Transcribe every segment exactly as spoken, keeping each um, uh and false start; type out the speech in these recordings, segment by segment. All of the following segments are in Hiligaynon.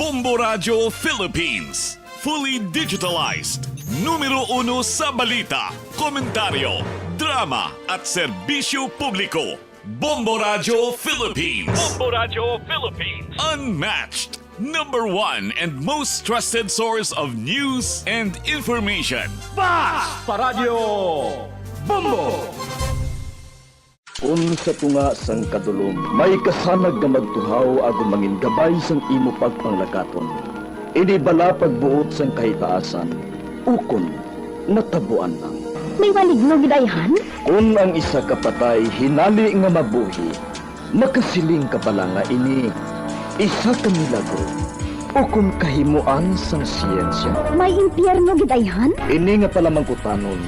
Bombo Radyo Philippines, fully digitalized. Numero uno sa balita, komentaryo, drama, at serbisyo publiko. Bombo Radyo Philippines. Bombo Radyo Philippines. Unmatched, number one, and most trusted source of news and information. Bas! Paradyo Bombo! Kun sa tunga sang kadulom may kasanag nga magtuhaw agud mangin gabay sang imo pagpanglakaton, ini bala pagbuot sang kahitaasan, ukon natabuan lang. May maligno gid ayhan? Kun ang isa ka patay hinali nga mabuhi, makasiling ka bala nga ini isa ka milagro ukon kahimoan sang siyensya? May impyerno gid ayhan? Ini nga palamangkutanon,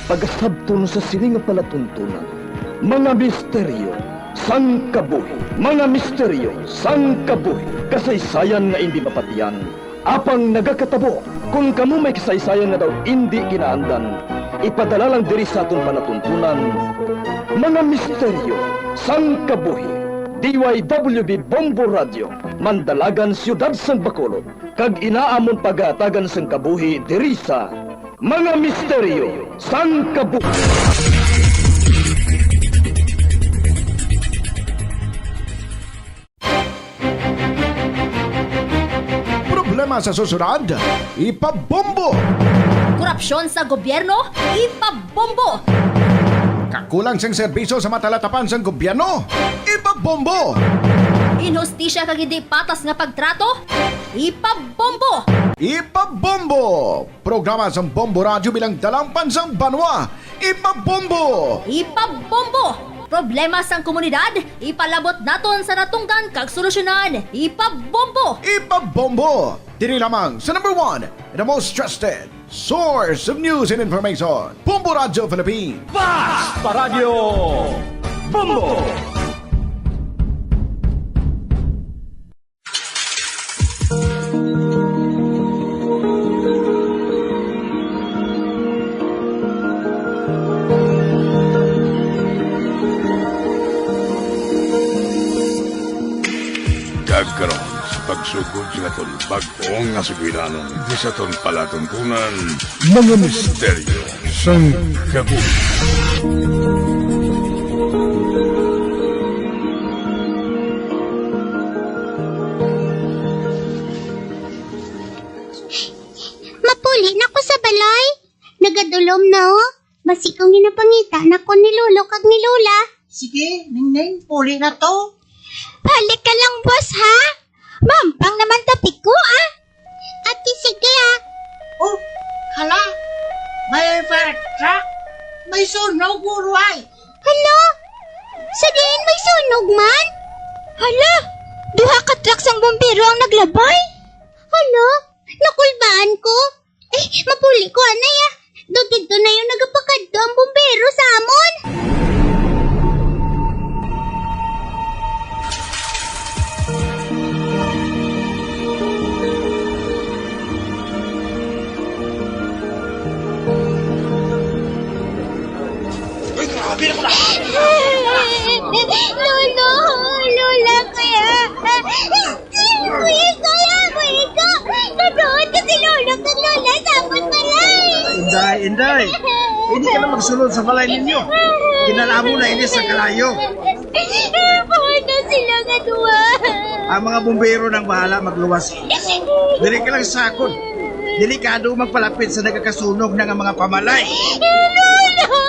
pagasabton sa sini nga palatuntunan. Mga misteryo sang kabuhi. Mga misteryo sang kabuhi. Kasaysayan nga indi mapatian, apang nagakatabo. Kon kamo may kasaysayan nga daw indi kinaandan, ipadala lang diri sa aton palatuntunan. Mga misteryo sang kabuhi. D Y W B Bombo Radio, Mandalagan, Siyudad sang Bacolod, kag ina amon pagahatagan sang kabuhi diri sa Mga Misteryo sang Kabuhi. Problema sa susunod, ipabombo. Korupsyon sa gobyerno, ipabombo. Kakulang sing serbisyo sa matalatapan sang gobyerno, ipabombo. Inhustisya kag hindi patas nga pagtrato, ipabombo. Ipabombo. Programa sang Bombo Radyo bilang dalangpan sang banwa. Ipabombo! Ipabombo! Problema sang komunidad, ipalabot naton sa natungdan kag solusyonan. Ipabombo! Ipabombo! Diri lamang sa number one, the most trusted source of news and information, Bombo Radyo Philippines. Bas Paradyo Bombo! Kag karon, sa pagsugod sa aton bag-o nga sugilanon, di sa aton palatuntunan, mga misteryo sang kabuhi. Mapuli na ko sa balay. Nagadulom na, oh. Basi kung ginapangita na ko ni Lolo kag ni Lola. Sige, Ningning, puli na to. Balik ka lang, boss, ha? Mampang naman tapi ko, ah. Ate, sige, ah. Oh, hala. May fire truck. May sunog, uruay. Hala? Sa diin may sunog man? Hala, duha ka truck sang bumbero ang naglabay. Hala, nakulbaan ko. Eh, mapuli ko, anay, ah. Daw didto na yung nagapakadto ang bumbero sa amon. Uy, grabe na ko na. Lolo, Lola, kaya. Kuya ko, ya, kuya ko. Natuod ko si Lolo kag Lola sa amon balay. Inday, Inday. Hindi ka na magsulod sa balay ninyo. Kinalamo na ini sa kalayo. Buhay na sila nga duwa. Ang mga bumbero nang bahala magluwas. Dili ka lang sakon. Delikado magpalapit sa nagakasunog na nga mga pamalay. Lola! Lola!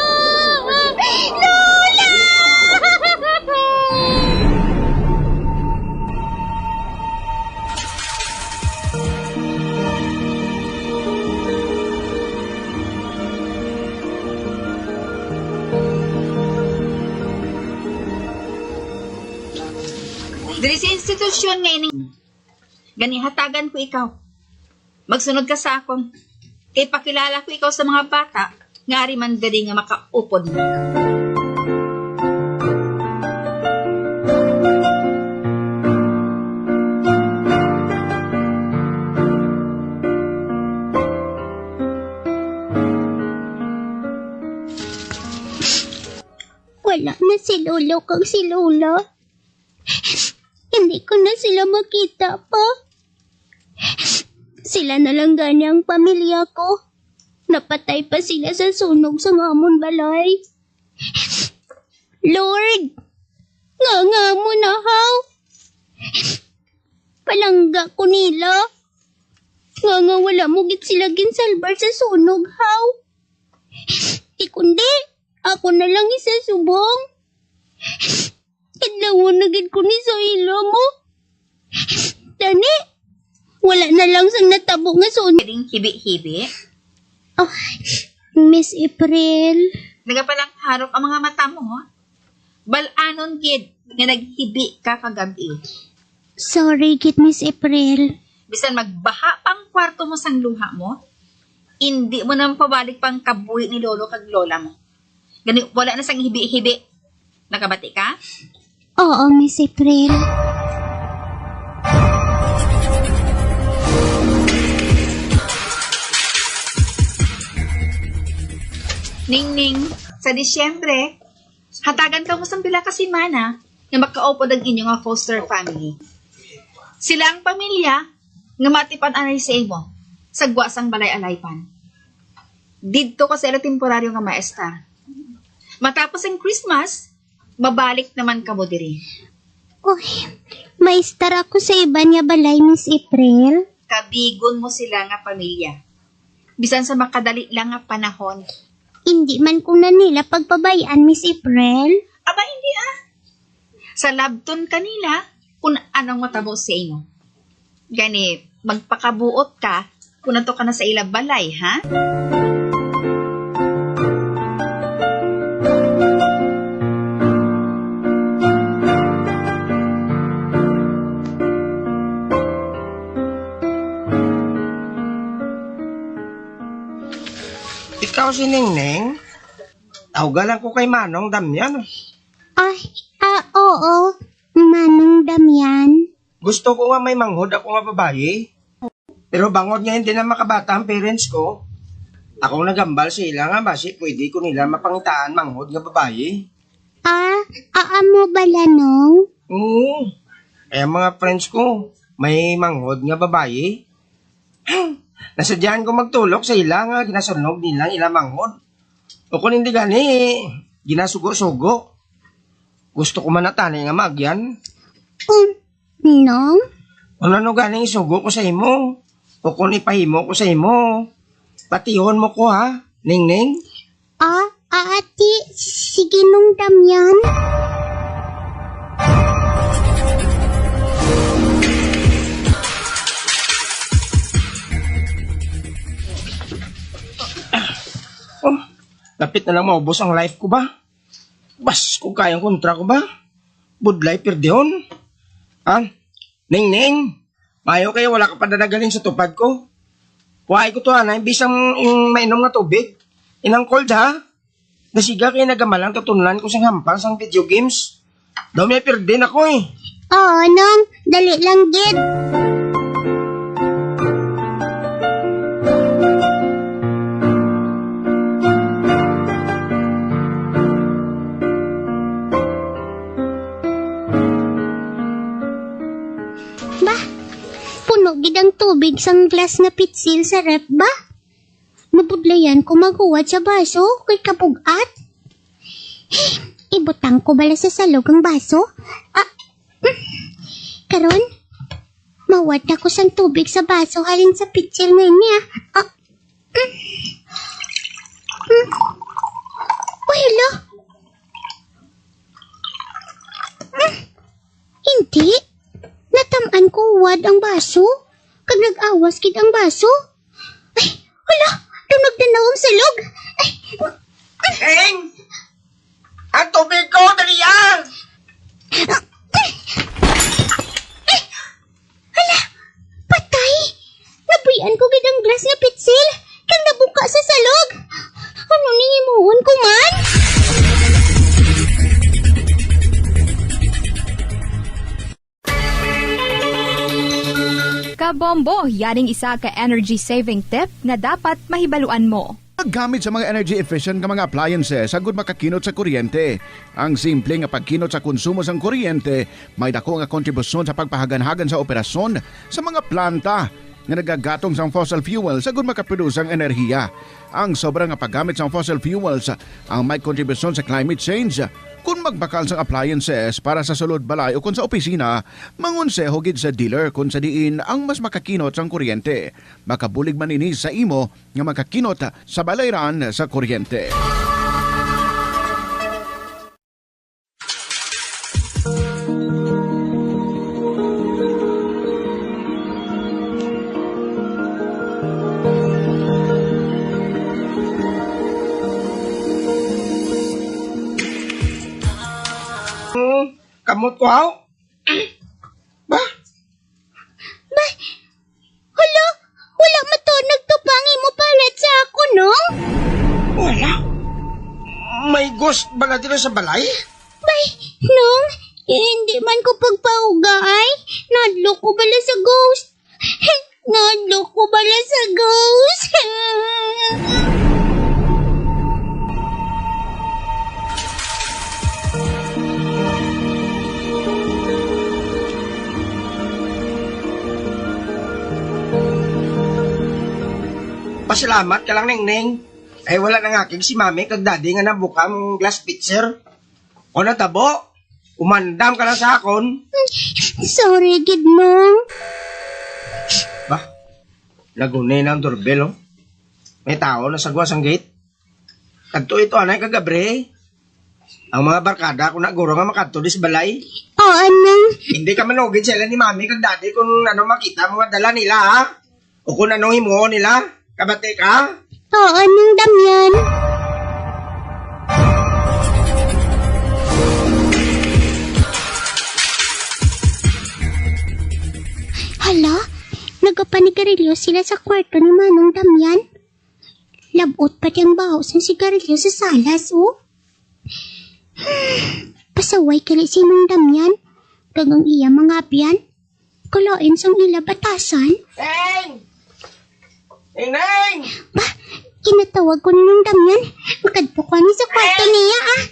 Diri sa institusyon nga ini, gani hatagan ko ikaw. Magsunod ka sa akon. Kay pakilala ko ikaw sa mga bata nga ari man diri nga makaupod na. Wala na si Lolo kag si Lola. Hindi ko na sila makita pa. Sila na lang gani ang pamilya ko. Napatay pa sila sa sunog sa amon balay. Lord, nga nga mo na, haw? Palangga ko nila. Nga nga wala mo gid sila ginsalbar sa sunog, haw? Di kundi, ako na lang isa subong. Adlawon na gid ko ni sa ila mo. Tani, wala na lang sang natabo nga sunog. Pwedeng hibi-hibi? Oh, Miss April. Nagapalangharo ang mga mata mo, ha? Bal-anon gid nga naghibi ka kagab-i. Sorry gid, Miss April. Bisan magbaha pa ang kwarto mo sang luha mo, indi mo na mapabalik pa ang kabuhi ni lolo kag lola mo. Gani, wala na sang hibi-hibi. Nakabati ka? Oo, Miss April. Ningning, sa Disyembre, hatagan kamo sang pila ka semana nga makaupod ang inyo nga foster family. Sila ang pamilya nga matipan anay sa imo sa gwa sang balay alaypan. Didto ka sa ila temporaryo nga maestar. Matapos ang Christmas, mabalik naman kamo diri. Uy, maestar ako sa iban nga balay, Miss April. Kabigon mo sila nga pamilya. Bisan sa makadali lang nga panahon. Indi man ko na nila pagpabay-an, Miss April. Aba, hindi ah. Sa labton kanila kung anong matabo sa imo. Gani, magpakabuot ka kung ato ka na sa ila balay, ha? Ikaw si Ningning? Tawga lang ko kay Manong Damian. Ay, ah, oo, Manong Damian. Gusto ko nga may manghod ako nga babayi. Pero bangod nga hindi na makabata ang parents ko, akong nagambal sa ila nga basi pwede ko nila mapangitaan manghod nga babayi. Ah, amo bala, Nong? Oo. Kaya mga friends ko, may manghod nga babayi. Nasadyahan ko magtulok sa ila nga ginasunod nila ang ila manghod. O kung hindi gani, ginasugo-sugo. Gusto ko man na tani nga maagyan. Um, Nong? Ano, ano gani isugo ko sa imo? O kung ipahimo ko sa imo, patihon mo ko, ha, Ningning? Ah, ah, ati, sige, Nong Damian. Oh, lapit na lang maubos ang life ko ba? Bas, kung kayang kontra ko ba? Budlay pirdihon. Ha? Ningning, mayo kay wala ka pa dadagaling sa tupad ko. Kuhaay ko to, anay, bisang yung mainom nga tubig. Inang cold, ha? Nasiga kay nagamalang tutunlan ko sing hampang sang video games. Daw may pirdi na ko, eh. Oo, Nong. Dali lang gid. Bah, puno gid ang tubig sang glass nga pitsil sa ref, bah. Mabudlayan ko maghuwad sa baso kay kabug-at. Ibutang ko bala sa salog ang baso. Ah, mm. Karon, mawad na ko sang tubig sa baso halin sa pitsil nga ini, ah. Ah, mm. Mm. Uy, hala. Mm. Hindi. Natam-an ko huwad ang baso. Kag nag-awas gid ang baso. Ay, hala, daw nagdanaw ang salog. Ay, Eng! Ang tubig ko, dali ah! Ay, hala, patay. Nabuy-an ko gid ang glass nga pitsil. Kag nabuka sa salog. Ano ni himuon ko man? Kabombo, yaning isa ka energy saving tip nga dapat mahibaluan mo. Paggamit sa mga energy efficient nga mga appliances agud makakinot sa kuryente. Ang simple nga pagkinot sa konsumo sang kuryente may dako nga kontribusyon sa pagpahaganhagan sa operasyon sa mga planta. nga nagagatong sang fossil fuels agud makaproduce ang enerhiya. Ang sobra nga paggamit sang fossil fuels ang may kontribusyon sa climate change. Kon magbakal sang appliances para sa sulod balay ukon sa opisina, mangonseho gid sa dealer kon sa diin ang mas makakinot sang kuryente. Makabulig man ini sa imo nga makakinot sa balayran sa kuryente. Hmm, kamot ko, haw? Ba? Ba? Hala, wala man to nagtupang imo palit sa ako, no? Wala. May ghost bala dito sa balay? Bay, Nong, hindi man ko pagpauga ay. Nadlo ko bala sa ghost. Nadlo ko bala sa ghost. Pasalamat ka lang, Ningning. Ay, wala nangakig si Mami kag Daddy nga nabuka ang glass pitcher. O natabo, umandam ka na sa akon. Sorry gid, Nong. Ba, naguni na ang doorbell, oh. May tao na sa gwa sang gate. Kadto ito, anay, kag abri. Ang mga barkada ko na guro nga makadto di sa balay. Oo, Nong. Hindi ka manugid sila ni Mami kag Daddy kung ano makita mo nga dala nila, ha? O kung anong himuon nila. Kabati ka? Oo, Nong Damian. Hala, nagapanigarilyo sila sa kwarto ni Manong Damian. Labot pa ang baho sang sigarilyo sa salas, oh. Pasaway kali si Nong Damian, kag ang iya mga abyan, kalain sang ila batasan. Neng! Neng, Neng! Ba, kinatawag ko ni Nong Damian. Makadto ko ni sa kwarto niya, ah.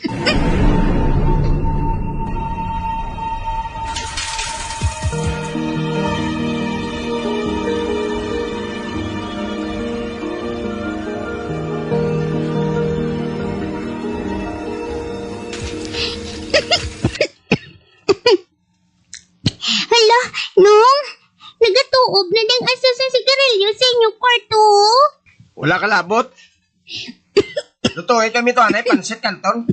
Hala, Nong, nagatuob na ding aso sa sigarilyo sa inyo kwarto. Wala ka labot? Lutuin kami to, anay, pansit kanton.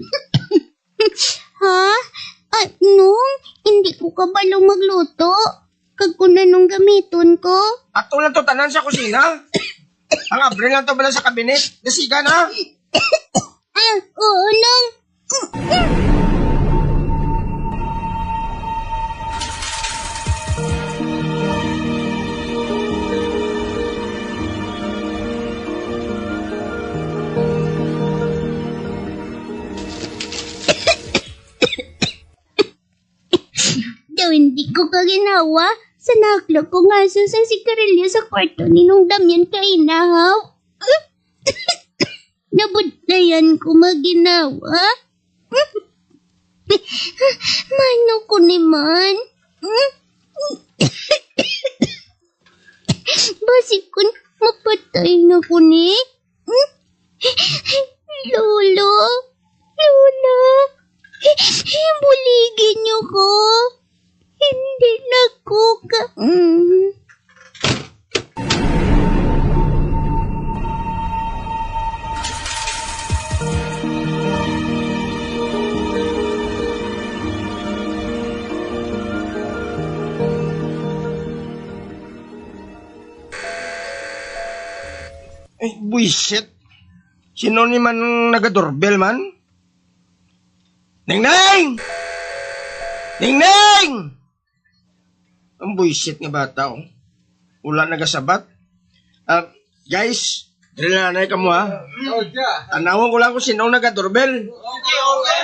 Ha? Ah, Nong, hindi ko kabalo magluto. Kag kung anong gamiton ko? Ato lang to tanan sa kusina. Ang abri lang to bala sa kabinet. Dasigan, ha? Ah, oo, Nong. Daw hindi ko kaginawa sa naklo ko nga aso sang sigarilyo sa kwarto ni Nong Damian kaina, haw. Nabudlayan ko maginawa. Mano ko ni man? Basi kun mapatay na ko ni? Lolo, Lola, buligi niyo ko. Hindi na ko ka-, mm. Ay, buisit. Sino ni man ang nagadoorbell man? Ningning! Ningning! Ang buisit nga bata, oh. Wala nagasabat. Ah, guys, dali na anay kamo, ha? Oh, yeah. Tanawon ko lang kung sino ang nagadoorbell. Okay, okay.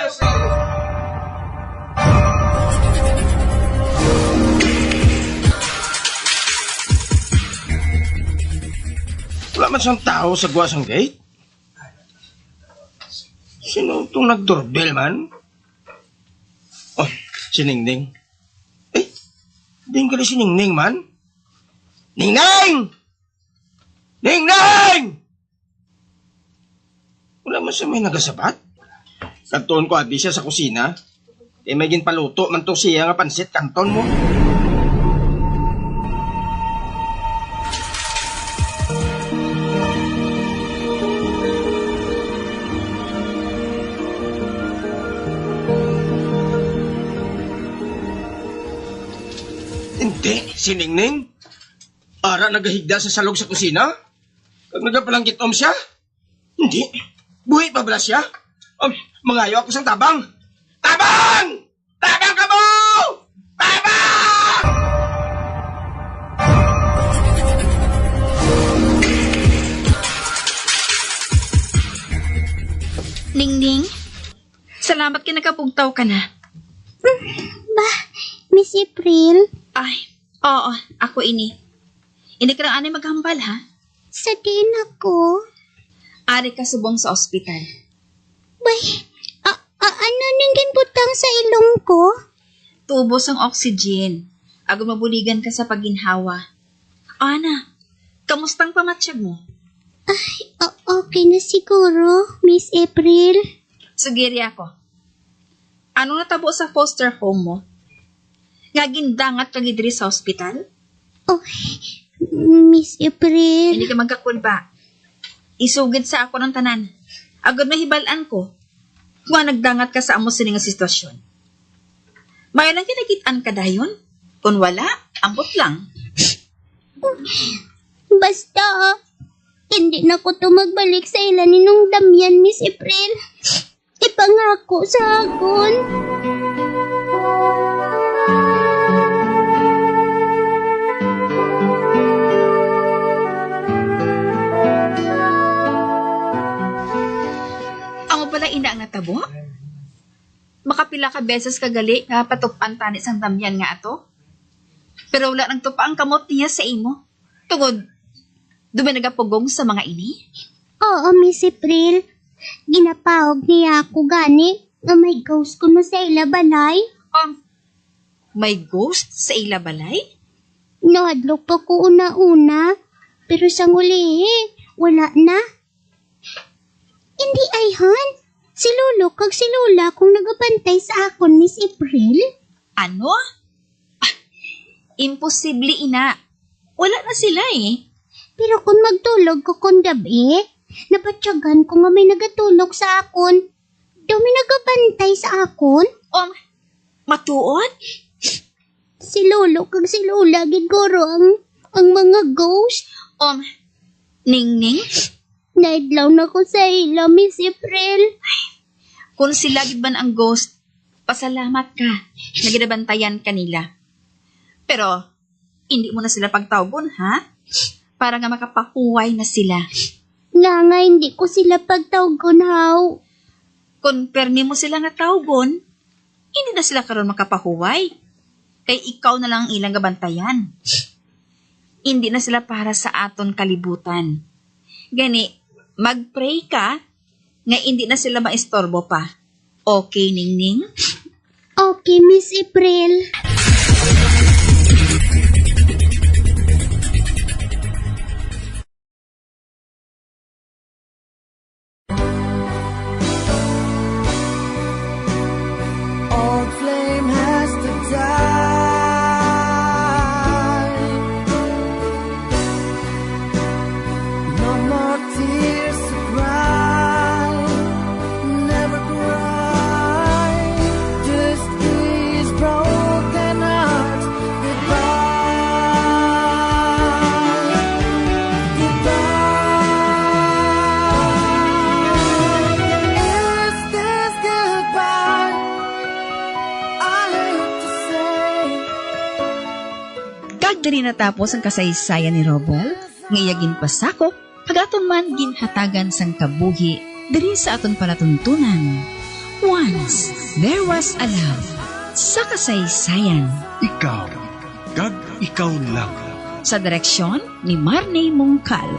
Wala man sang tao sa gwa sang gate. Sino itong nagdoorbell man? Oh, si Ningning. Eh, din ka si Ningning man? Ningneng! Ningneng! Wala man siya may nagasabat. Kadtuon ko abi siya sa kusina. Kay may ginpaluto man to siya nga pansit kanton mo. Hindi, si Ningning. Ara nagahigda sa salog sa kusina. Kag nagapalanggitom siya. Hindi. Buhi pa bala siya? Um, mangayo ako sang tabang. Tabang! Tabang kamo! Tabang! Ningning, salamat kay nakapugtaw ka na. Ba, Miss April? Ay, oo, ako ini. Hindi ka lang anay maghambal, ha? Sa diin ako? Ari ka subong sa ospital. Bay, a, a, ano ning ginbutang sa ilong ko? Tubo sang oxygen. Agud mabuligan ka sa pagginhawa. Ana, kamusta ang pamatyag mo? Ay, o-, okay na siguro, Miss April. Sugiri ako. Ano natabo sa foster home mo? Nga gindangat ka gid diri sa ospital? Oh, Miss April. Hindi ka magkakulba. Isugid sa ako ng tanan. Agud mahibal-an ko kung nagdangat ka sa amo sini nga sitwasyon. May lang kinakit-an ka dayon? Kung wala, ambot lang. Basta, hindi na ko to magbalik sa ila ni Nong Damian, Miss April. Ipangako sa akon. Amo pala ina ang natabo? Makapila ka beses ka gali nga patup-an tani sang Damian nga ato? Pero wala nagtupa ang kamot niya sa imo. Tungod, di ba nagapugong sa mga ini? Oo, Miss April. Ginapaog niya ako gani nga may ghost kuno sa ila balay. Um, may ghost sa ila balay? Nahadlok pa ko una-una, pero sang ulihi, wala na. Hindi ayhan. Si Lolo kag si Lola kung nagabantay sa akon, Miss April. Ano? Ah, imposible, ina. Wala na sila, eh. Pero kung magtulog ko kung gab-i, nabatyagan ko nga may nagatulog sa akon. Daw may nagabantay sa akon. Um, matuod? Si Lolo kag si Lola gid guro ang, ang mga ghost. Um, Ningning? Naidlaw na ko sa ila, Miss April. Kung sila gid man ang ghost, pasalamat ka nga ginabantayan ka nila. Pero, hindi mo na sila pagtawgon, ha? Para nga makapahuway na sila. Nga nga hindi ko sila pagtawgon, haw. Kung permi mo sila nga tawgon, hindi na sila karon makapahuway. Kay ikaw na lang ang ilang gabantayan. Hindi na sila para sa aton kalibutan. Gani, mag-pray ka nga hindi na sila maistorbo pa. Okay, Ningning? Okay, Miss April. Old flame has to die. No more tears to cry. Never cry. Just these broken hearts. Goodbye. Goodbye. Is this goodbye? I hate to say. Kag diri natapos ang kasaysayan ni Robel, nga iya ginpasakop, kag aton man ginhatagan sang kabuhi diri sa aton palatuntunan. Once, there was a love. Sa kasaysayan. Ikaw, kag ikaw lang. Sa direksyon ni Marney Mongcal.